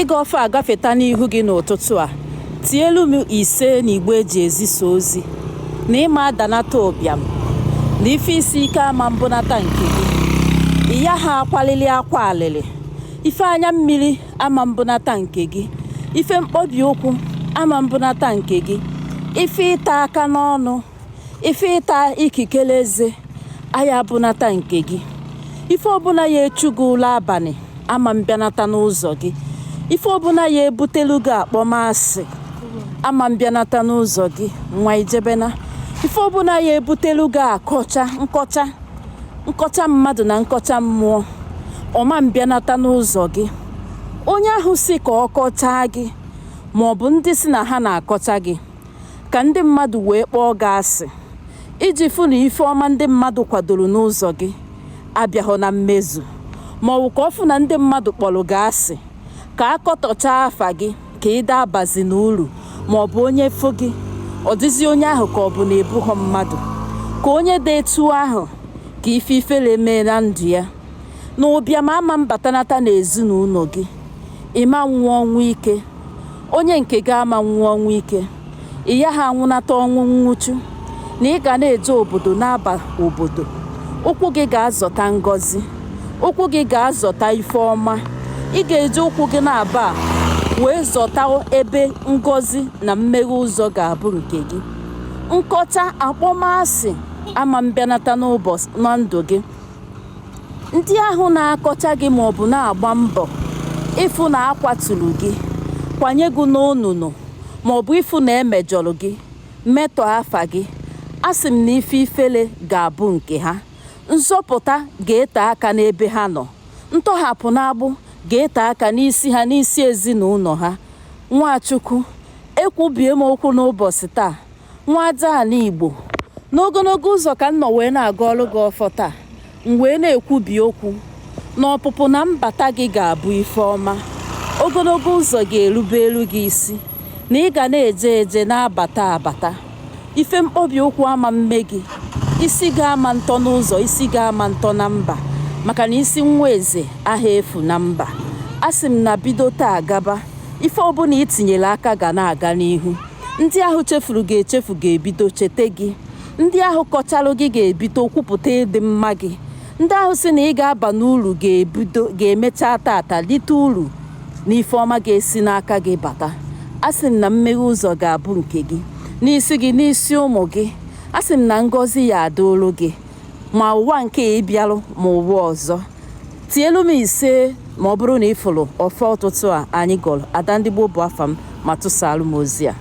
Ịgọ ọfọ agafeta n'ihu gị n'ụtụtụ a, tielu m ise n'igbe eji ezisa ozi na ịma adanata ụbịam na ife isi ike ama mbunata nke gị. Ị yaha akwalili akwa alịlị, ife anya mmiri ama mbunata nke gị, ife mkpọbi ụkwụ ama mbunata nke gị, ife ịta aka n'ọnụ, ife ịta ikikere eze aya abụnata nke gị, ife ọbụla ya echu gị ụla abalị ama mbịanata n'ụzọ gị, ife ọbụla ya ebutelu gị akpọmasị ama mbịanata n'ụzọ gị, nwa ijebena, ife ọbụla ya ebutelu gị akọcha nkọcha nkọcha mmadụ na nkọcha mmụọ ọma mbịanata n'ụzọ gị. Onye ahụ si ka ọ kọchaa gị maọbụ ndị si na ha na-akọcha gị ka ndị mmadụ wee kpọọ gị asị iji fụ na ife ọma ndị mmadụ kwadoro n'ụzọ gị abịaghọ na mmezu, maọbụ ka ọ fụ na ndị mmadụ kpọrọ gị asị ka a kọtọchaa afa gị ka ị dabazi n'uru, maọbụ onye fụ gị ọ dịzi onye ahụ ka ọ bụ na ebughọ mmadụ, ka onye dị etu ahụ ka ife ifele mee na ndụ ya. Na ụbịam ama mbatanata n'ezinụlọ gị, ịma nwụọ ọnwụ ike, onye nke gị ama nwụọ ọnwụ ike, ị yaha anwụnata ọnwụ nwụchu, na ị ga na-eje obodo na-aba obodo, ụkwụ gị ga-azọta ngọzi, ụkwụ gị ga-azọta ife ọma, ị ga-eji ụkwụ gị na-aba wee zọta ebe ngọzi na mmeghe ụzọ ga-abụ nke gị. Nkọcha akpọmasị ama mbịanata n'ụbọchị na ndụ gị. Ndị ahụ na-akọcha gị maọbụ na-agba mbọ ịfụ na akwaturu gị, kwanye gị n'onunu, maọbụ ịfụ na emejọrọ gị, metọọ afa gị, asị m na ife ifele ga-abụ nke ha. Nzọpụta ga-ete aka n'ebe ha nọ, ntọhapụ n'agbụ ga-ete aka n'isi ha, n'isi ezinụlọ ha. Nwachukwu, ekwubie m okwu n'ụbọchị taa, nwa Ada Igbo, n'ogologo ụzọ ka m nọ wee na-aga ọrụ gị ọfọ taa, m wee na-ekwubi okwu na ọpụpụ na mbata gị ga-abụ ife ọma, ogologo ụzọ ga-erube elu gị isi, na ị ga na-eje eje na-abata abata, ife mkpọbi ụkwụ ama mme gị, isi ga-ama ntọ n'ụzọ, isi ga-ama ntọ na mba, maka na isi nwa eze aha efu na mba. Asị m na bido taa gaba, ife ọbụla i tinyere aka ga na-aga n'ihu. Ndị ahụ chefuru ga-echefu ga-ebido chete gị, ndị ahụ kọchalụ gị ga-ebido kwupụta ịdị mma gị, ndị ahụ si na ị ga-aba n'uru ga-ebido ga-emecha tata lite uru na ife ọma ga-esi n'aka gị bata. Asị m na mmeghe ụzọ ga-abụ nke gị, n'isi gị, n'isi ụmụ gị. Asị m na ngọzi ya adịolu gị, ma ụwa nke ị bịalụ ma ụwa ọzọ. Tielu m ise ma ọ bụrụ na ị fụrụ ọfọ ụtụtụ a anyị gọrọ. Ada ndị gboo bụ afa m, ma tụsaalụ m ozi a.